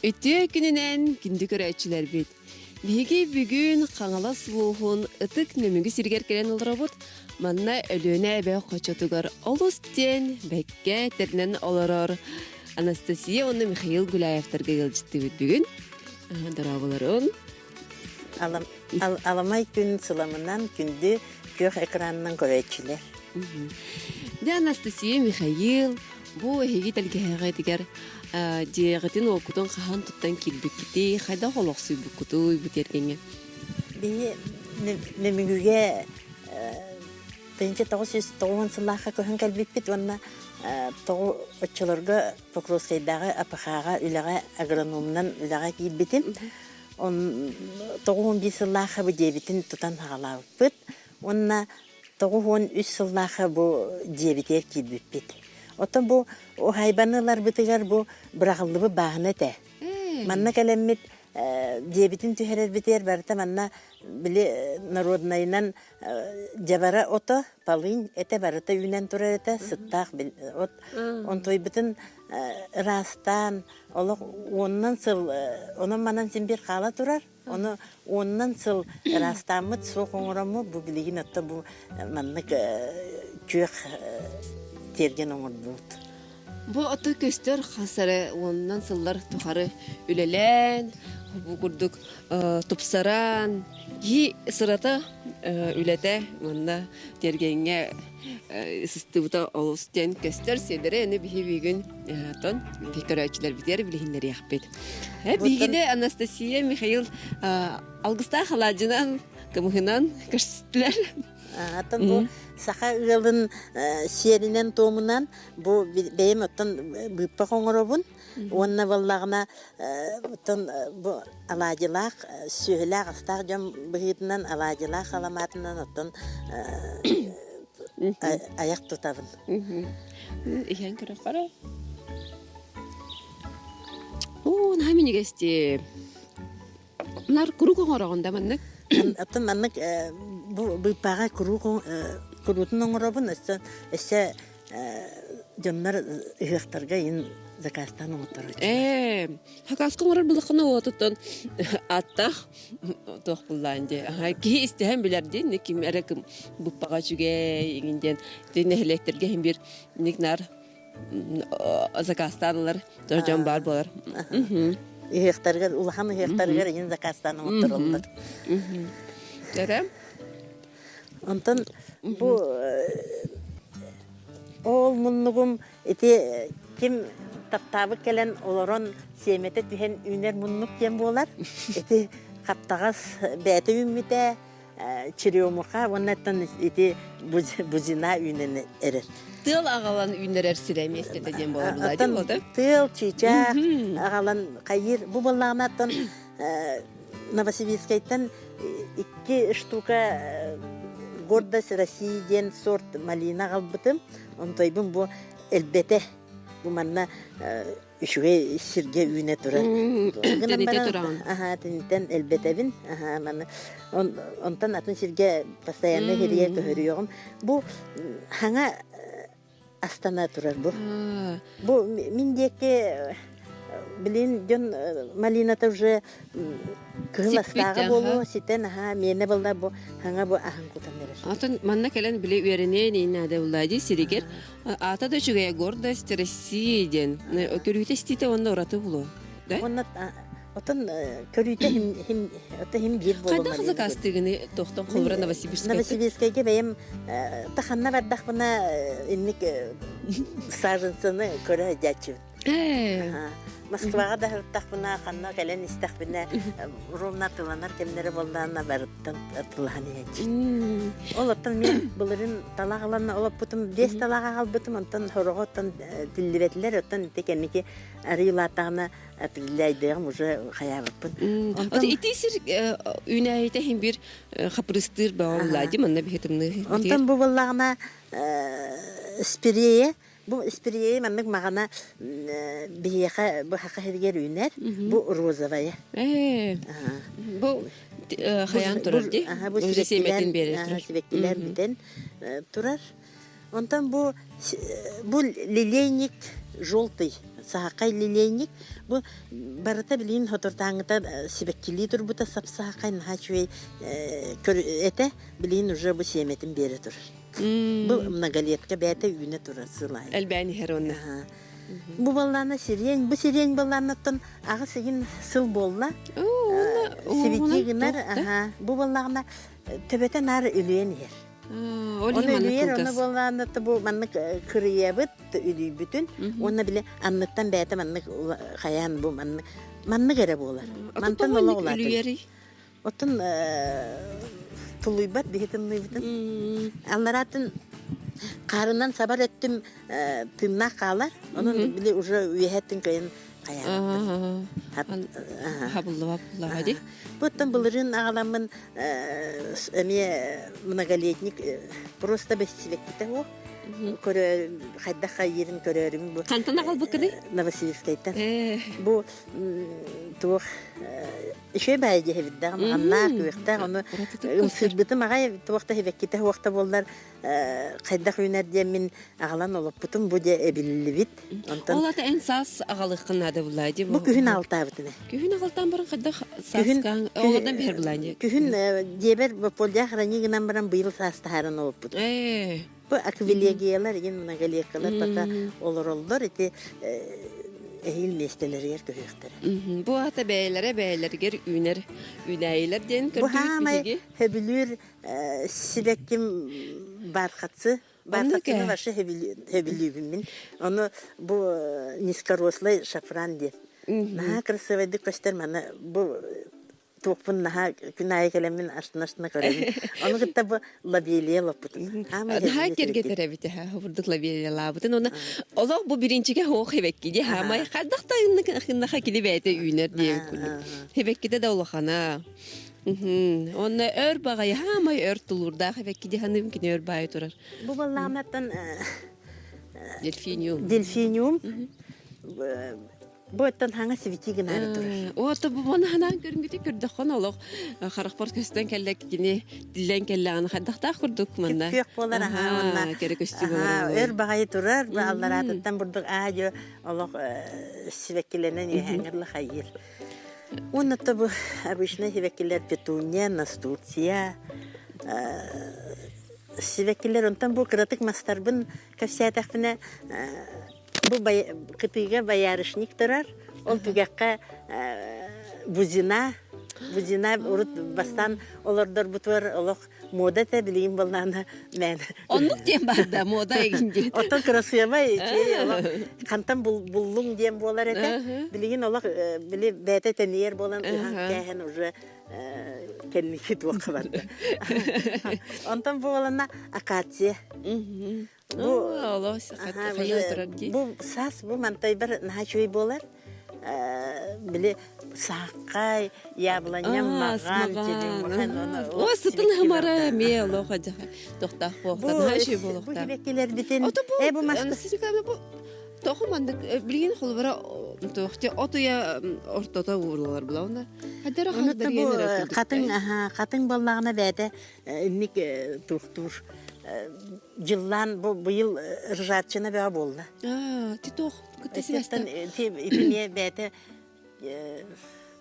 Үтүө күнүнэн күндү көрөөччүлэрбит! Биһиги бүгүн Хаҥалас улууһун Ытык Нөмүгү сиригэр кэлэн олоробут. Манна Өлүөнэ эбэ хочотугар олус диэн бэккэ тэринэн олорор Анастасия уонна Михаил Гуляевтарга ыалдьыттыыбыт бүгүн. Дорооболорун! Аламай күн сыламынан күндү күөх экранынан көрөөччүлэр. Дьэ, Анастасия, Михаил, бу эһиги тэлгэһэҕитигэр дьиэҕитин уоккутун хаһан туттан киирбиккитий, хайдах олохсуйбуккутуй бу тиэргэҥҥэ? Биһи Нөмүгүгэ 1990 сыллаахха көһөн кэлбиппит уонна тоҕу оччолорго Покровскайдааҕы АПХ-ҕа үлэҕэ агрономунан үлэҕэ киирбитим. 91 сыллаахха бу дьиэбитин тутан саҕалаабыппыт уонна 93 сыллаахха бу дьиэбитигэр киирбиппит. Оттон бу уһаайбаны ыларбытыгар бу быраҕыллыбыт бааһына этэ. Манна кэлэммит дьиэбитин түһэрэрбитигэр барыта манна били народнайынан дьабара ото, полынь этэ барыта үүнэн турар этэ, сыттаах от. Онтуйбутун ыраастаан олох уонунан сыл онон-манан син биир хаала турар. Ону уонунан сыл ыраастааммыт суох оҥороммут бу билигин отто бу маннык күөх тиэргэн оҥорбут. Бу ото көстөр хас эрэ уонунан сыллар тухары үлэлээн, бу курдук тупсаран, киһи сырата үлэтэ уонна тиэргэҥҥэ сыстыбыта олус диэн көстөр сиэдэрэ аны биһи бүгүн тон көрөөччүлэрбитигэр билиһиннэриэхпит. Биһигини Анастасия Михаил алгыстаах алаадьынан, кымыһынан көрсүстүлэр. Атын бу саха ыалын сиэринэн-туомунан бу бэйэм оттон быыппах оҥоробун уонна буоллаҕына оттон бу алаадьылаах сүөһүлээх астаах дьон быһыытынан алаадьылаах саламаатынан оттон айах тутабын. Иһэн көрөххөрө. Оо, наһаа минньигэстии. Нар куруук оҥороҕун да маннык? Оттон маннык бу быыппаҕа куруук куруутун оҥоробун өссө өссө дьоннор ыһыахтарга иин заказтаан оҥоттороччулар. Ээ, хакаска оҥорор булаххына уотуттан аттаах туох буллаан дии. Киһи истэһэн билэр диэн ким эрэ быппаҕа үчүгэй иҥин диэн нэһилиэктэргэ иһин биир ник нар заказтаан ылар дьон баар буолар. Ыһыахтарыгар улахан ыһыахтарыгар иҥин заказтаан оҥоттороллор. Эрэ? Онтон бу ол муннугум ити ким таптаабыт кэлэн олорон сиэмэтэ түһэн үүнэр муннук диэн буолар. Ити хаптаҕас бэйэтэ үүммүтэ черемуха уонна ити бузина үүнэн эрэр. Тыал аҕалан үүннэрэр сирэ миэстэтэ диэн буолар буолла Тыал, чыычаах аҕалан хайыыр. Бу буоллаҕына оттон Новосибирскайтан икки штука Гордость России диэн сорт малина аҕалбытым. Онтойбун бу элбэтэ. Бу манна үчүгэй сиргэ үүнэ турар. Тэнитэ тураҕын. Аха, тэнитэн элбэтэбин. Аха, маны онтон атын сиргэ постоянно хирийэ көһөрүөҕүм. Бу хаҥа астана турар бу. Бу мин диэки билин дьон малината уже кыһыл астааҕа буолуо ситэн аһаа миэнэ буолла бу хаҥа бу аһын кутан эрэр. Атын манна кэлэн били үөрэниэн ииннаада булла сиригэр Аата да үчүгэйэ гордость России диэн. Көрүүтэ истиитэ уонна ураты булуо. Да? Уонна отон көрүүтэ хим хим ото хим биир буолуо. Хайдах заказтыгыны тохтон холбура Новосибирскайга? Новосибирскайга бэйэм таханна бардахпына инник саженцаны көрө сылдьааччыбын. Москваҕа да сырыттахпына, ханна кэлэн истэхпинэ, ровно атыыланар кэмнэрэ буоллаҕына барыттан атыылаһан иһээччи. Ол оттон мин былырын талах ылан олоппутум, биэс талах аҕалбытым, онтон сороҕо оттон тиллибэтилэр, оттон ити кэнники арыылаатаҕына определяйдыаҕым уже хайаабыппын. Онтон ити сир үүнээйитэ иһин биир хапырыстыыр бөҕө дии манна биһи тымныы. Онтон бу буоллаҕына спирея Бу испириэйи маннык маҕана биһиэхэ бу саха сиригэр үүнэр. Бу розовая. Ээ. Бу хайаан турар дии? Бу сиэмэтин биэрэ турар. Сибэккилэр бүтэн турар. Онтон бу бу лилейник желтый. Саһаххай лилейник. Бу барыта билигин хотуртааҥҥыта сибэккилии турбута сап-саһаххай наһаа үчүгэй этэ. Билигин уже бу сиэмэтин биэрэ турар. Бу многолетка бэйэтэ үүнэ турар сыл аайы. Элбээн иһэр уонна. Бу баллаана сирень, бу сирень баллаанаттан аҕыс ыйын сыл буолла. Сибити гынар, аха. Бу баллаҕына төбөтө наар үлүйэн иһэр. Ол Оны үлүйэр, оны буоллаана бу маннык кырыйабыт үлүйбүтүн уонна бile анныттан бэйэтэ маннык хайаан бу маннык маннык эрэ буолар. Мантан олох улаатар. Оттон тулуйбат биһи тымныыбытын. Аллараатын хаарынан сабар өттүм тыыннаах хаалар. Онон били уже үөһэттин кыайан хайаабаппын. Хабыллыбап буллаҕа дии. Бу оттон былырыын аҕаламмын эмиэ многолетник просто бэстибэккитэ суох. Көрө хайдах хайыырын көрөөрүм бу. Хантан аҕалбыккыный? Новосибирскайтан. Бу туох Үчүгэй баайы диэһэбиттээх, маҕаннаах, күөхтээх, ону ымсыырбытым аҕай туох да сибэккитэ суох да буоллар хайдах үүнэр диэммин аҕалан олоппутум бу дьэ эбиллибит. Онтон Ол ата эн саас аҕалыаххын наада буллаа дии бу күһүн аҕалтаабытым. Күһүн аҕалтаан баран хайдах сааскаан оҕолордон биһэр булаа дии. Күһүн дьиэбэр полях хранить гынан баран быйыл саас таһааран олоппутум. Бу аквилегиялар игин многолеккалар пока олороллор ити эһиил миэстэлэригэр көһүөхтэрэ. Бу аата бэйэлэрэ бэйэлэригэр үүнэр үүнээйилэр диэн Бу көрдүбүт хаамай биһиги. хөбүлүүр сибэкким бархатцы Оннук бархатцыны ээ. вообще хөбүлүүбүн мин. Ону бу низкорослый шафран диэн. Наһаа красивайдык көстөр маны бу туохпун наһаа күн аайы кэлэммин астына-астына көрөбүн. Ону кытта бу лобелия лоппутун. Аамай Наһаа хэбилиэ киэргэтэр сибэкки. эбит эһэ бурдук лобелиялаабытын уонна олох бу биринчигэ хоох хебекки дии хаамай хайдах да ыннаха кини бэйэтэ үүнэр диэбит курдук. Хебекките да улахана. Онно өр баҕайы хаамай өр тулуурдаах хебекки дии ханыым кини өр баайы турар. Бу баллааматтан Дельфиниум. дельфиниум Бу оттон хаҥа сибити гынаары турар. Ото бу маны ханаан көрүнгүтү көрдөххөн олох харахпар көстөн кэллэ кини тиллэн кэллэҕин хайдахтаах курдук манна. Күөх буолар аһаа уонна кэрэ көстүү буолар. Өр баҕайы турар бу аллараатыттан бурдук аа-дьуо олох сибэккилэнэн үөһээҥҥэ хайыыр. Уонна то бу обычный сибэккилэр петуния, настурция сибэккилэр онтон бу кыратык мастарбын кэпсээтэхпинэ Бу кытыыга боярышник турар, ол түгэххэ бузина, бузина урут бастаан олордорбутугар олох мода этэ билигин буоллаҕына мээнэ. Оннук диэн бар да мода эгин диэн. Оттон кырасыабай олох хантан буллуҥ диэн буолар этэ. Билигин олох били бэйэтэ тэнийэр буолан ыһан кээһэн уже кэнники туохха барда. Онтон буолана акация. Бу бу саас бу мантайбар наһаа үчүгэй буолар. Били сааххай, яблоням маҕан, О, сытын хымара эмиэ олох тохтаах буолуохтаах. Наһаа үчүгэй буолуохтаах. Бу сибэккилэрбитин Ото бу э бу маска бу тоҕо маннык билигин холобура туох от уйа ортото уурулар була онно хадара бу хатыҥ хатыҥ буоллаҕына бэйэтэ инник туохтуур дьыллаан бу быйыл ржавчина бөҕө буолла. Аа, ти туох кытта сибэстэн итини бэйэтэ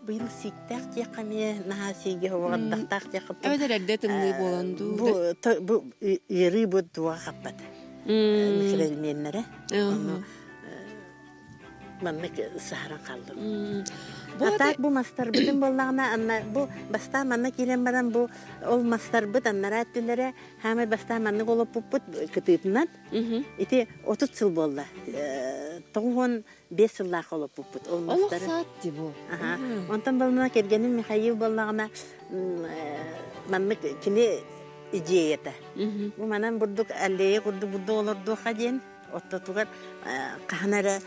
быйыл сииктээх диэххэ эмиэ наһаа сииги хоҕордахтаах диэххэ Эбэтэр эрдэ тымныы буолан дуу бу бу ыарыы бу туоҕа хаппат микроэлеменнэрэ ону маннык саһаран хааллым. А так бу мастарбытын буоллаҕына анна бу бастаан манна киирэн баран бу ол мастарбыт аннараа өттүлэрэ хаамай бастаан маннык олоппуппут кытыытынан ити 30 сыл буолла 95 сыллаах олоппуппут ол мастары. Олох саат дии бу. Онтон буоллаҕына кэргэним Михаил буоллаҕына маннык кини идеята. Бу манан бурдук аллея курдук бурдук олордуохха диэн Оттотугар хаһан эрэ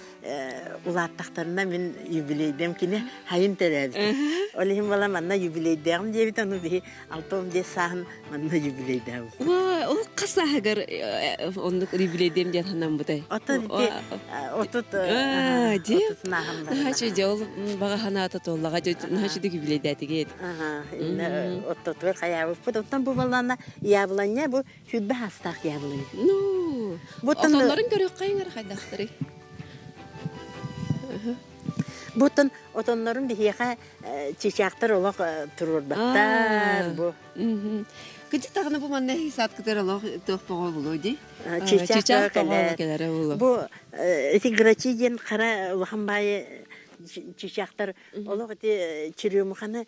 улааттахтарына мин юбилейдэм кини хайын төрөөбүтэ. Ол иһин буолан манна юбилейдээҕим диэбит, ону биһи 65 сааһын манна юбилейдээбит. Ол хас сааһыгар оннук юбилейдэм диэн санаммытай? Отут ити отут Дии. отутунааһын Наһаа дьэ ол баҕа санаата туоллаҕа дьэ наһаа үчүгэй юбилейдээтигит. Оттотугар хайаабыппыт. Оттон бу баллаана яблоня бу Сүрбэ аастаах яблоня. Ну, Буттан отоннорун көрүөххэйиҥ эрэ хайдахтарый? Бутун отоннорун биһиэхэ чычаахтар олох туруорбаттар бу. Кыдьык даҕаны бу манна саат кытар олох туох боҕо булуо дии. Чычаах кэлэр. Бу ити грачи диэн хара улахан баайы чычаахтар олох ити черемуханы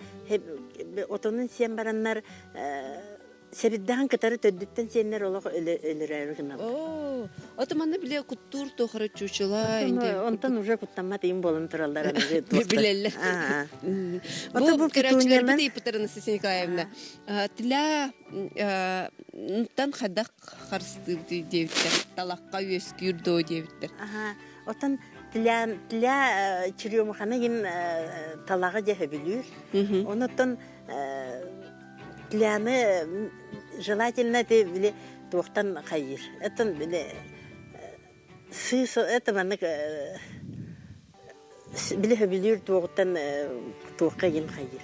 отонун сиэн бараннар Сэбирдэҕин кытары төрдүттэн сиэннэр олох өлөрөөрү гыналлар. Оо, ото манна биле куттуур туохара чучула Онтон уже куттаммат им буолан тураллар аныгы билэллэр. Бу көрөөччүлэрбит ыйыппыттар Анастасия Николаевна. Тиля тан хайдах харыстыыбытый диэбиттэр. Талахха үөскүүр доо диэбиттэр. Отон тля тля черемуханы гин талаҕы дьэ сөбүлүүр. Онотон Тляны желательно это били туохтан хайыыр. Это били сыыс это маннык били хөбүлүүр туоҕуттан туохха игин хайыыр.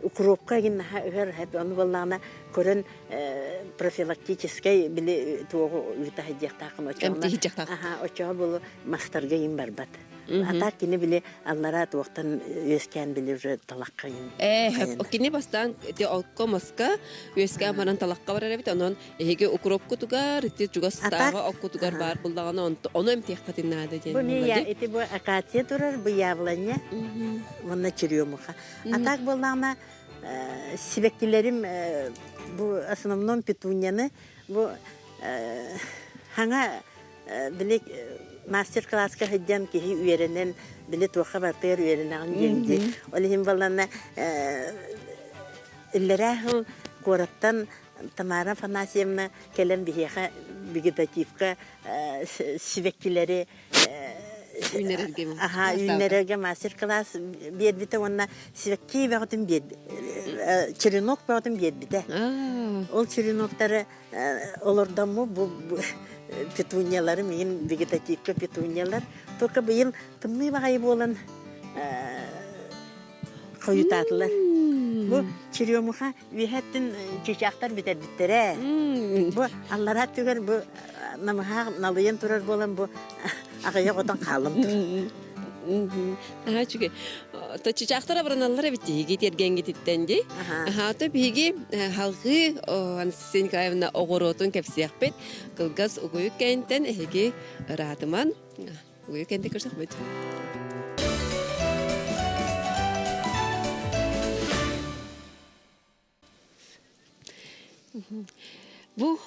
Укропка игин наһаа ыһар ону буоллаҕына көрөн профилактическай били туоҕу ыыта сылдьыахтааххын оччоҕуна оччоҕо булу мастарга игин барбат. А так кини били аллараа туохтан үөскээн били уже талахха Ээ, кини бастаан ити окко маска үөскээн баран талахха барар эбит, онон эһиги укропкутугар, ити чугастааҕы оккутугар баар буллаҕына ону эмтиэххитин наада диэн Бу ити бу акация турар, бу яблоня, уонна черемуха. А так буоллаҕына сибэккилэрим бу основном петуньяны бу хаҥа били мастер-класска сылдьан киһи үөрэнэн били туохха барытыгар үөрэнэҕин диэн дии. Ол иһин балана иллэрээ сыл куораттан Тамара Афанасьевна кэлэн биһиэхэ вегетативка сибэккилэри аха үүннэрэргэ мастер-класс биэрбитэ уонна сибэкки бөҕөтүн черенок бөҕөтүн биэрбитэ. Ол череноктары олордомму бу петуниялары миин вегетативка петуниялар только быйыл тымныы баҕайы буолан хойутаатылар бу черемуха үөһэттин чычаахтар бүтэрбиттэрэ бу аллараа түгэр бу намыһаах налыйан турар буолан бу аҕыйах отон хаалан тур Аха үчүгэй. То чычаахтар абыраналлар эбит тиһиги тиэргэҥҥититтэн дии. Аха то биһиги халҕыы Анастасия Николаевна оҕуруотун кэпсиэхпит. Кылгас угуйук кэнтэн эһиги ыраатыман угуйук кэнтэ көрсөхпүт. Бу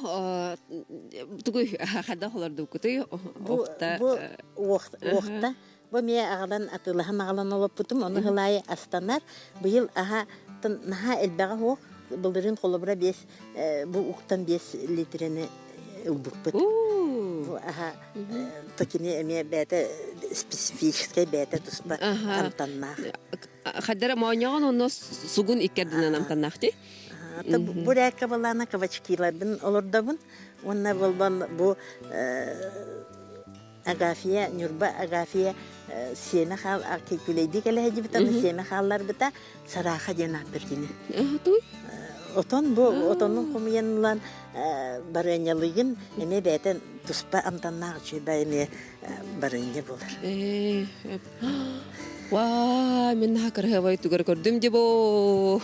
тугуй хайдах олордуккутуй Бу бу уохта бу эмиэ аҕалан атыылаһан аҕалан олоппутум ону сыл аайы астанар быйыл аһа наһаа элбэҕэ суох былырыын холобура биэс бу уктан 5 литрени ылбыппыт бу аһа то кини эмиэ бэйэтэ специфическай бэйэтэ туспа амтаннаах Хаддара моонньоҕон онно сугун иккэрдинэн амтаннаах дии. Бу рээккэ балаана кабачкиларбын олордобун уонна болбон бу Агафья, Ньурба Агафья сиэмэ хаал күлэйдии кэлэ сылдьыбыта, сиэмэ хаалларбыта Сарааха диэн ааттар кини. Отон бу отонун хомуйан ылан барыанньалыгын эмиэ бэйэтин туспа амтаннаах үчүгэй эмиэ барыанньа буолар. Ваа, мин наһаа кыраһыабай тугар көрдүм дебо.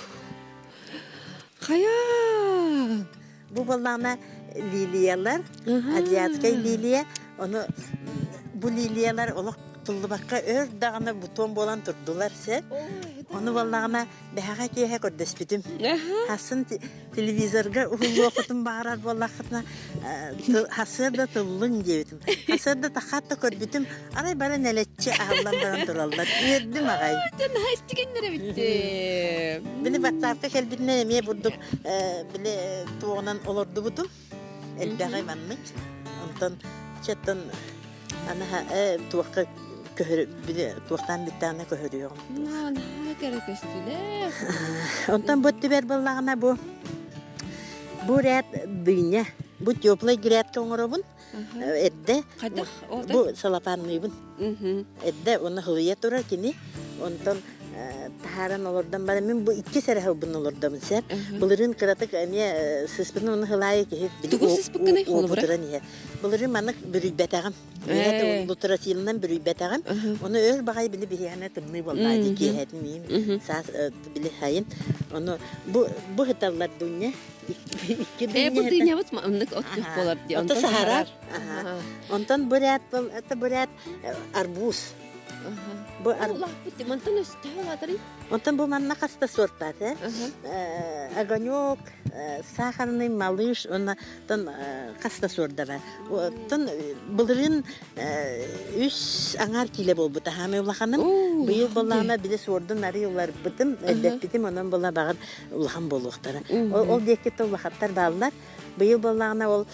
Хайа! Бу буоллаҕына лилиялар, азиатскай лилия, ону бу лилиялар олох туллубакка өр даҕаны бутон буолан турдулар сэ. Ону буоллаҕына бэһэҕэ киэһэ көрдөспүтүм. Хасын телевизорга уһуллуоххутун баҕарар буоллаххытына хасыарда тыллыҥ диэбитим. Хасыарда тахаат да көрбүтүм, арай бары нэлэччи аһыллан баран тураллар. Үөрдүм аҕай. Наһаа истигэннэр эбитти. Били ватсапка кэлбитинэн эмиэ бурдук били туоҕунан олордубутум. Элбэҕи маннык. Онтон четтон анаха туохха көһөр били туохтаан бүттэҕинэ көһөрүөҕүм. Наһаа кэрэ көстүүлээх. Онтон бу өттүбэр буоллаҕына бу бу ряд дыня бу теплый грядка оҥоробун эрдэ бу салапаанныыбын эрдэ уонна хылыйа турар кини онтон таһааран олордон баран мин бу иккис эрэ сылбын олордобун сэр. Былырыын кыратык эмиэ сыспытын уну хылаайы киһи Тугу сыспыккыный холобура? уопутуран иһэр. Былырыын маннык бүрүйбэтэҕим. Үөһэ лутрасилынан бүрүйбэтэҕим. Ону өр баҕайы били биһиэхэ тымныы буоллаа дии киэһэтин миим саас били сайын. Ону бу бу сыталлар дуня икки Э бу дынябыт маннык от күөх буолар дии. Онтон саһарар. Онтон бурят это бурят арбуз. Бу улааппыт мантан өстөһө улаатарый? Онтон бу манна хаста суортаат э? Огонек, сахарный малыш, онтон хаста суорда бар. Оттон былырыын үс аҥаар киилэ буолбута хаамай улаханым. Быйыл боллаана били суордун арый уларбытым, элбэппитим, онон була баҕар улахан буолуохтара. Ол диэккитэ улахаттар бааллар. Быйыл буоллаҕына ол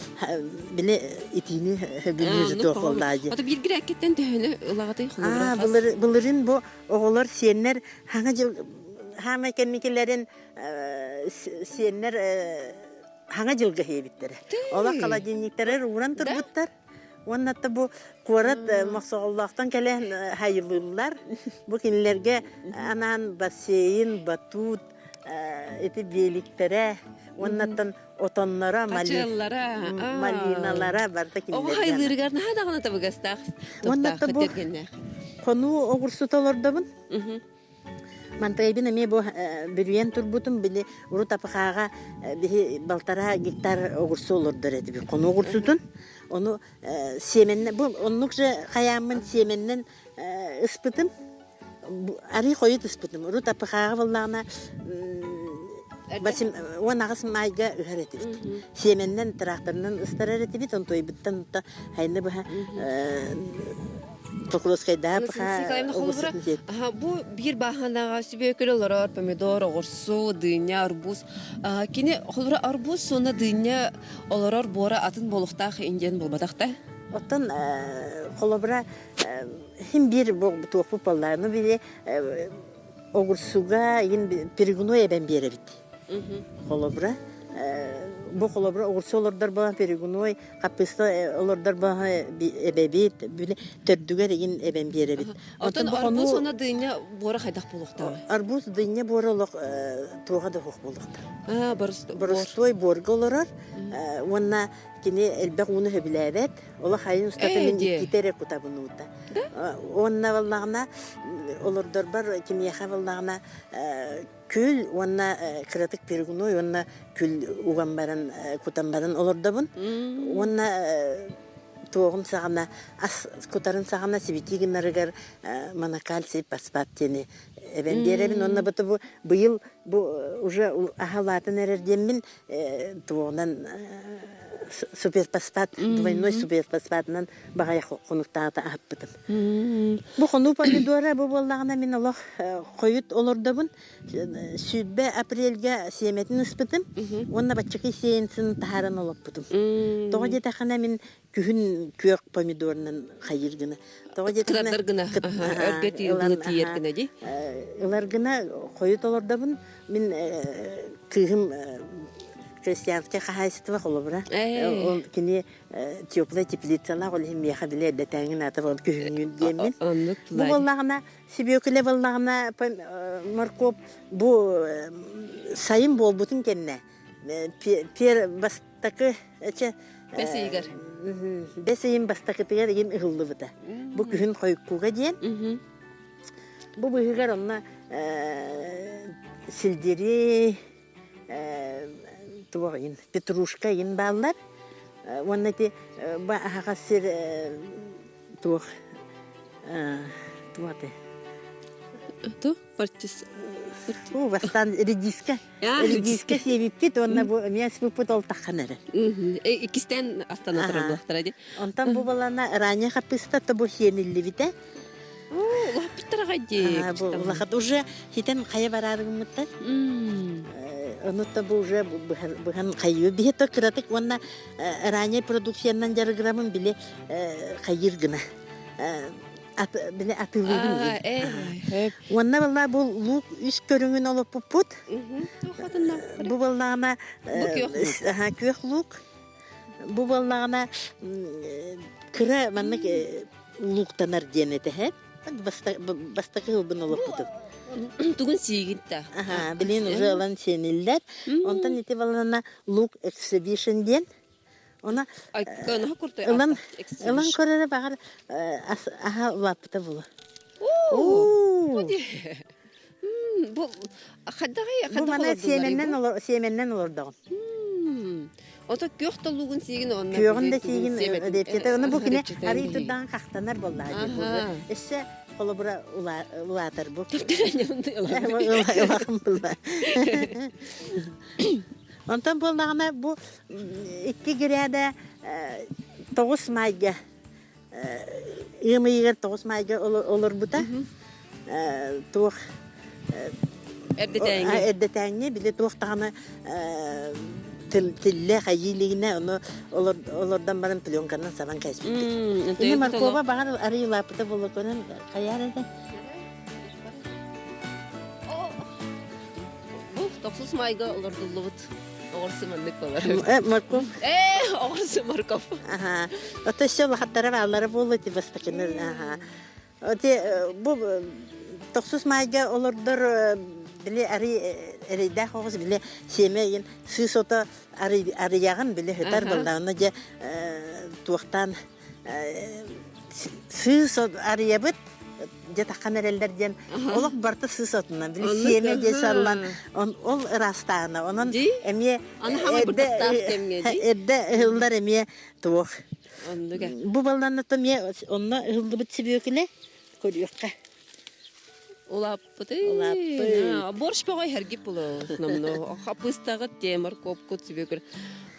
били итиини хөбүлүүр туох буоллаа дии. Ото биир греккиттэн төһөнү ылаҕытый холобура Былырын бу оҕолор сиэннэр хаҥа дьыл хаамай кэнникилэрин сиэннэр хаҥа дьылга иһиэбиттэрэ. Олох холодильниктары ууран турбуттар. Уонна бу куорат Мохсоҕоллоохтон кэлэн хайылыыллар. Бу кинилэргэ анаан бассейн, батут, ити биэликтэрэ уоннаттан отонноро, малиналара барыта кинилэргэ. Оҕо хайылыырыгар наһаа даҕаны табыгастаах, туохтаах тиэргэннээх. Хонуу оҕурсута олордобун. Мантайбын эмиэ бу бүрүйэн турбутум били урут апахааҕа биһи балтараа гектар оҕурсу олордор этибит хонуу оҕурсутун ону сиэмэннэн бу оннук же хайааммын сиэмэннэн ыспытым арыы хойут ыспытым урут апахааҕа буоллаҕына 18 маайга ыһар этибит сиэмэннэн тракторынан ыстарар этибит онтуойбуттан хайны быһа Покровскайдаах Бу биир бааһынаҕа сүбүөкүл олорор, помидор, оҕурсу, дыня, арбуз. Кини холобура арбуз уонна дыня олорор буора атын буолуохтаах индиан буолбатах да? Оттон холобура хим биир туохпут буолла. Ну били оҕурсуга игин перегной эбэн биэрэбит. Холобура бу холобура оҕурсу олордор буолан перегной хаппыыста олордор буолан эбэбит били төрдүгэр игин эбэн биэрэбит. Оттон арбуз уонна дыня буора хайдах буолуохтааҕый? Арбуз дыня буора олох туоха да суох буолуохтаах. Боростуой буорга олорор уонна кини элбэх ууну сөбүлээбэт. Олох айын устата мин иккитэ эрэ кутабын уута. Уонна буоллаҕына олордорбор кимиэхэ буоллаҕына күл уонна кыратык перегной уонна күл уган баран кутан баран олордобун. Уонна туоҕум саҕана ас кутарын саҕана сибитии гынарыгар монокальций фосфат диэни эбэн биэрэбин. Уонна бу быйыл бу уже аһалаатын эрэр диэммин туоҕунан суперфосфат двойной суперфосфатынан баҕайы хонуктаата аһаппытым. Бу хонуу помидора бу буоллаҕына мин олох хойут олордобун. 20 апрельга сиэмэтин ыспытым уонна баччакый сеянсын таһааран олоппутум. Тоҕо диэтэххинэ мин күһүн күөх помидорунан хайыыр гына. Тоҕо диэтэххинэ гына өргө тиийэр гына дии. Ылар гына хойут олордобун. Мин кыыһым крестьянское хаһаайыстыба холобура. Ол кини теплая теплицалаах ол иһин миэхэ били эрдэтээҥин аата ол күһүҥҥүн диэммин. Бу буоллаҕына сүбүөкүлэ буоллаҕына моркуоп бу сайын буолбутун кэннэ пер бастакы эчэ бэс ыйыгар бэс ыйын бастакытыгар игин ыһыллыбыта. Бу күһүн хойуккуга диэн. Бу быыһыгар онно сельдерей туох иһин петрушка иһин бааллар уонна ити бу аһаҕас сир туох туох этэй Ту партис Уу бастаан редиска редиска сиэбиппит уонна бу эмиэ аспыппыт ол таххан эрэ. Иккистээн астана турар буолуохтара дии. Онтон бу балана ранее хаппыста то бу сиэниллибитэ. Улааппыттар дии. Бу улахат уже хитэн хайа бараарыгыммыттар. Ону то бу уже быһан хайыы биһи то кыратык уонна ранее продукциянан дьарыгырамын били хайыыр гына били атыылыыбын. Уонна балла бу лук үс көрүҥүн олоппуппут. Бу баллаҕына күөх лук. Бу буоллаҕына кыра маннык лууктанар диэн этэ бастакы ылбын олоппутум. Тугун сиигин та. Аха, билин уже ылан сиэниллэр. Онтон ити балана лук exhibition диэн. Она ылан ылан көрөрө баҕар аха улааппыта буолуо. Оо! Бу хайдаҕый Бу мана сиэмэннэн олор сиэмэннэн олордоҕум. Ото күөх толугун сиигин онно Күөҕүн да сиигин диэпкэтэ. Оны бу кини арый турдаан хахтанар буоллаҕа дии. Өссө холобура улаатар бу. Улахан булла. Онтон буоллаҕына бу икки гирээдэ тоҕус маайга ыам ыйыгар тоҕус маайга олорбута. Туох Эрдэтээҥҥи. Эрдэтээҥҥи били туох даҕаны тиллэ хайыы илигинэ ону олордон баран пленканан сабан кээспиппит. Ини моркуоба баҕар арый улааппыта буолуокунан хайаар этэ. Бу тохсус маайга олордуллубут оҕурсу маннык болар. Морков. Э, оҕурсу морков. Аха. Ото өссө улахаттара бааллара буолла ити бастакыны. Аха. Ити бу тохсус маайга олордор били арый эрэйдээх оҕус били сиэмэ ыйын сыыс ото арыйаҕын били һытар буоллаҕына дьэ туохтаан сыыс арыйабыт дьэ таххан эрэллэр диэн олох барыта сыыс отунан били сиэмэ диэн саллан ол ыраастаана онон эмиэ эрдэ ыһыллар эмиэ туох Оннуга. Бу балланната эмиэ онно ыһыллыбыт сүбүөкүлэ көрүөххэ. Улааппыты. Улааппыт. Борщ бөҕөй хэргип булу основно. Хапыстагыт те морковкут сүбүөкүл.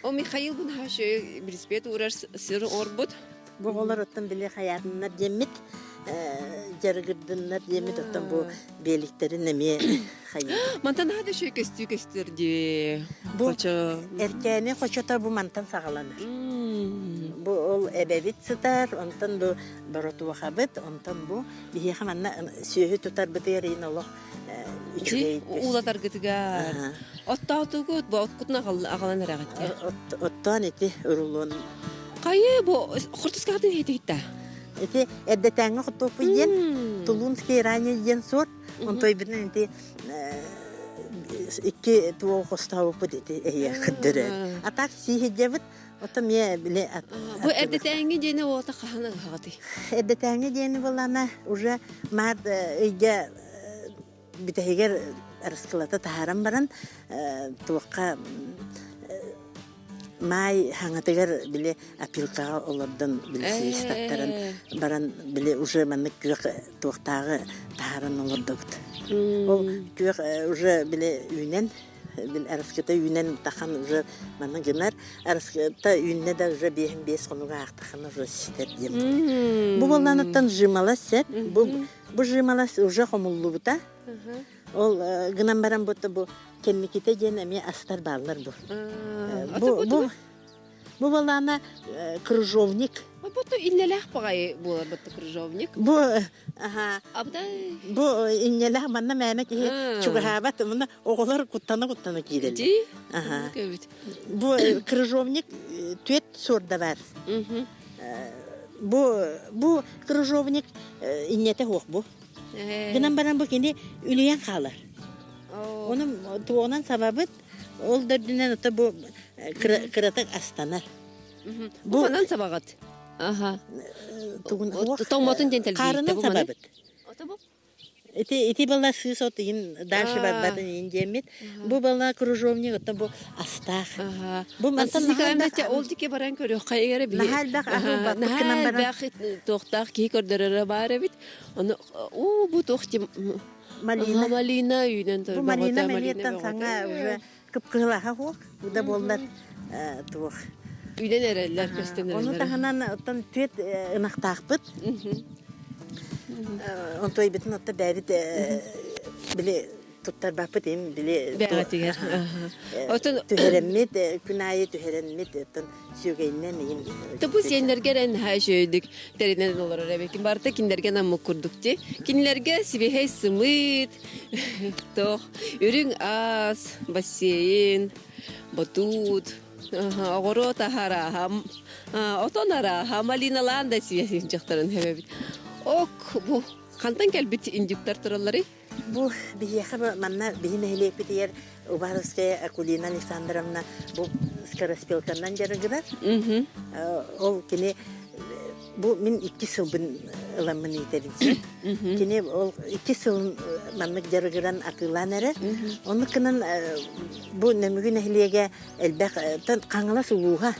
О Михаил бун хашы билиспет уурар сыр орбут. Бу оҕолор оттон били хайаатыннар диэммит, дьарыгырдыннар диэммит оттон бу биэликтэрин эмиэ хайыы. Мантан наһаа да үчүгэй көстүү көстөр дии. Бу Хочо. Эркээни хочото бу мантан саҕаланар. Бу ол эбэбит сытар, онтон бу боротуохабыт, онтон бу биһиэхэ манна сүөһү тутарбытыгар иин олох үчүгэй. Уулатаргытыгар. Оттоотугут бу откутун аҕалан эрэҕит. Оттоон ити урулуон. Хайы бу хортускаатын хетигитта? Ити эрдэтээҥҥи хортуоппуй диэн Тулунский ранее диэн суорт. Онтойбутун ити икки туох хостообуппут ити эһиэ көрдөрөр. А так сииһиддьэбит, оттон миэ били Бу эрдэтээҥҥи диэни уота хаһан ыһаҕатый? Эрдэтээҥҥи диэни булана уже март ыйга бүтэһигэр раскылата таһааран баран туохха маай хаҥатыгар били опилкаҕа олордон били сиистаттаран баран били уже маннык күөх туохтааҕы таһааран олордобут. Ол күөх уже били үүнэн били араскыта үүнэн тахан уже манна гынар араскыта үүннэ да уже биэһин биэс хонуга аахтахана уже ситэр диэн. Бу буолланыттан жималас сеп бу бу жималас уже хомуллубута. Ол гынан баран бу бу кэнникитэ диэн эмиэ астар бааллар бу. Бу бу бу балаана крыжовник. Бу иннэлээх баҕайы буолар бу крыжовник. Бу аха бу иннэлээх манна мээнэ киһи чугаһаабат мына оҕолор куттана-куттана киирэллэр. Аха. Бу крыжовник түөт суорда бар. Бу бу крыжовник иннэтэ суох бу. Гынан баран бу кини үлүйэн хаалар. Онон туоҕунан сабабыт, ол да үрдүнэн ото бу кыратык астанар. Бу манан сабаҕыт. Аха. Тугун Тоҥмотун диэн тэлгииртэ Хаарынан бу маны. сабабыт. Ото бу? Ити ити была сыыс от иин дальше барбатын иин диэммит. Бу была кружовник ото бу астаах. Бу мантан Наһаа ол дике баран көрүөххэ эгэрэ биһи. Наһаа элбэх аһы баппыт гынан баран. Наһаа элбэх туохтаах киһи көрдөрөрө баар эбит. Ону уу бу туох тим Малина. Малина үүнэн Бу малина малиттан саҥа уже кып-кыһылаха хуох. Бу да буоллар туох. Үүнэн эрэллэр, көстөн эрэллэр. Ону таһынан оттон түөт ынахтаахпыт. Онтуойбутун отто бэйбит били туттарбаппыт им били Бэҕэтигэр. Отон түһэрэммит күн аайы түһэрэммит оттон сүөгэйинэн иһин Тупу сиэннэргэ эрэн наһаа үчүгэйдик тэринэн олорор эбиккин. Барыта кинилэргэ наммыт курдук дии. Кинилэргэ сибиһэй сымыыт, туох, үрүҥ ас, бассейн, батут, оҕуруот аһарааһа, отон арааһа, малиналаан да сиэсин дьахтарын хэбэбит. Ок, бу хантан кэлбит индюктар туралларый? Бу биһиэхэ манна биһи нэһилиэкпитигэр Уваровская Акулина Александровна бу скороспелканан дьарыгырар. Ол кини бу мин икки сылбын ыламмын иитэбин. Кини ол икки сылын маннык дьарыгыран атыылаан эрэ. Оннук гынан бу Нөмүгү нэһилиэгэ элбэх Хаҥалас улууһа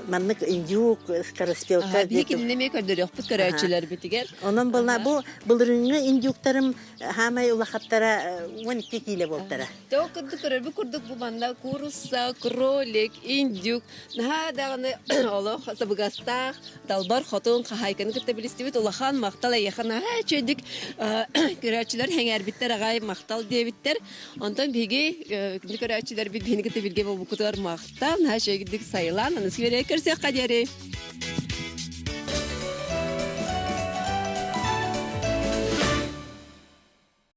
маннык индюк, скороспелка. Биһи кинини эмиэ көрдөрүөхпүт көрөөччүлэрбитигэр. Онон була бу былырыыҥҥы индюктарым хаамай улахаттара 12 киилэ буолтара. Тоҕо курдук көрөрбүт курдук бу манна куурусса, кролик, индюк наһаа даҕаны олох табыгастаах далбар хотун хаһаайканы кытта билистибит улахан махтал эйиэхэ наһаа үчүгэйдик көрөөччүлэр сэҥээрбиттэр аҕай махтал диэбиттэр. Онтон биһиги көрөөччүлэрбит биһини кытта бииргэ буолбуккутугар махтал наһаа үчүгэйдик сайылаан аны сибиэрэйэ көрсүөххэ диэри.